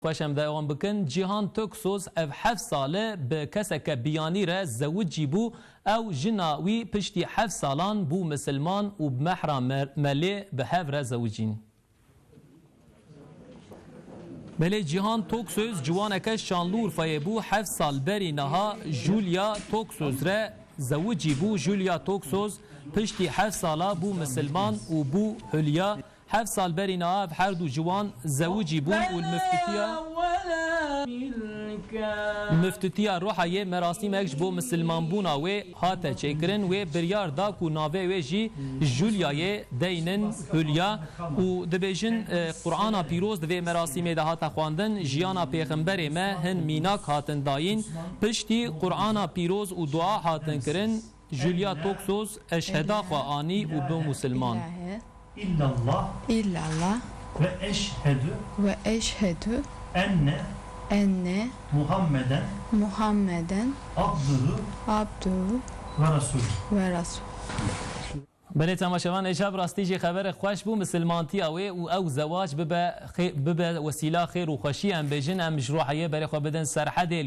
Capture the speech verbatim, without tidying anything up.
Xweş em devam bikin. Cîhan Toksoz ev heft sal e bi keseke biyanî re zewicî bû. Ew jina wî piştî heft salan bû misilman û bi mehra me-, Melê bi hev re zewicîn. Belê Cîhan Toksöz ciwaneke Şanlıurfayê bû. Heft sal berî niha Julia Toksöz re zewicî bû. Julia Toksoz piştî heft sala bû misilman û bû Hulya. Heft sal berî niha ev her du ciwan zewicî bûn û li miftitiya, miftitiya Ruhayê merasîmek ji bo misilmanbûna wê hate çêkirin. Wê biryar da ku navê wê jî Juliayê deynin Hulya û dibêjin, e, Qur'ana Pîroz di vê merasîmê de hate xwendin, jiyana Pêxemberê me hin mînak hatin dayîn. Piştî Qur'ana Pîroz û dua hatin kirin, Julia Toksoz eşheda xwe anî û bû musilman. إلا الله إلا الله إلا الله ve eşhedü وأشهد enne أن Muhammeden محمدا abduhu عبده ve rasulü. ورسوله. Belê temaşevan, êşa bi rastî jî xeberê xweş bû misilmantiya wê û ew zewac bibe xê-, bibe wesîla xêr û xweşî, em bêjin, em ji Ruhayê berê xwe bidin Serhedê.